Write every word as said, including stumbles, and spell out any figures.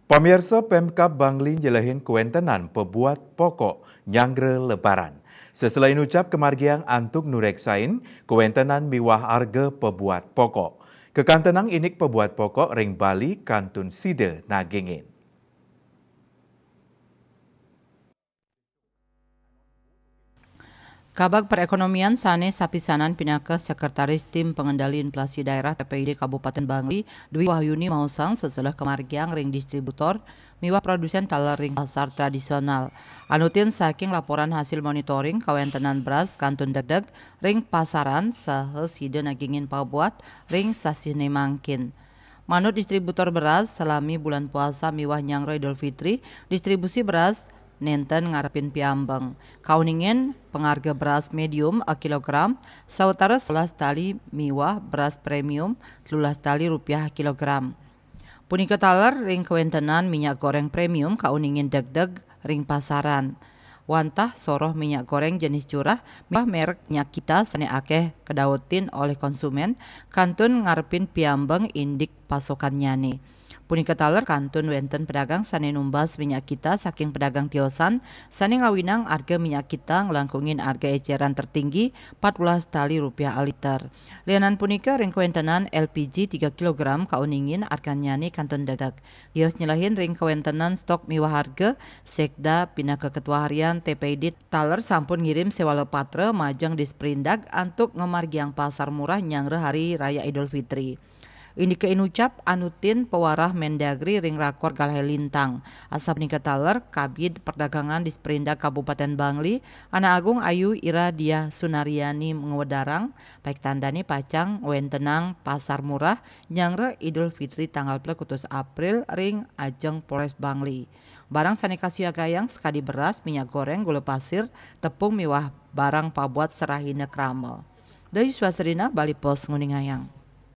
Pamirsa, Pemkab Bangli nyelehin kewentenan pebuat pokok nyanggra Lebaran. Seselain ucap kemargiang antuk nureksain kewentenan miwah arga pebuat pokok. Kekantenang indik pebuat pokok ring Bali kantun sida nagingin. Kabag Perekonomian sane sapisanan pinaka Sekretaris Tim Pengendali Inflasi Daerah T P I D Kabupaten Bangli, Dwi Wahyuni maosang seseleh kemargiang ring distributor miwah produsen taler ring pasar tradisional. Anutin saking laporan hasil monitoring kawentenan beras kantun degdeg ring pasaran saha sida nagingin pabuat ring sasihne mangkin. Manut distributor beras, salami bulan puasa miwah nyanggra Idul Fitri, distribusi beras nenten ngarepin piambeng. Kauningin pangarga beras medium a kilogram sawatara sebelas tali miwah beras premium telulas tali rupiah a kilogram. Punika taler ring kawentenan minyak goreng premium kauningin degdeg ring pasaran. Wantah soroh minyak goreng jenis curah miwah merek minyak kita sane akeh kadautin olih konsumen kantun ngarepin piambeng indik pasokannyane. Punika taler kantun wenten pedagang sane numbas minyak kita saking pedagang tiosan sane ngawinang arga minyak kita nglangkungin arga eceran tertinggi empat belas tali rupiah a liter. Lianan punika ring kawentenan L P G tiga kilogram kauningin arganyane kantun degdeg. Tios nyelehin ring kawentenan stok miwah arga, Sekda pinaka Ketua Harian T P I D taler sampun ngirim sewala patra majeng Disperindag antuk ngamargiang pasar murah nyanggra Hari Raya Idul Fitri. Indika inucap anutin pawarah Mendagri ring rakor galahe lintang. Asapunika taler, Kabid Perdagangan Disperindag Kabupaten Bangli, Anak Agung Ayu Ira Diah Sunariani ngwedarang, paik tandane pacang ngwentenang pasar murah nyanggra Idul Fitri tanggal plekutus April ring ajeng Polres Bangli. Barang sane kasiagayang sakadi beras, minyak goreng, gula pasir, tepung miwah barang pabuat serahina krama. Dayu Swasrina, Bali Post, nguningayang.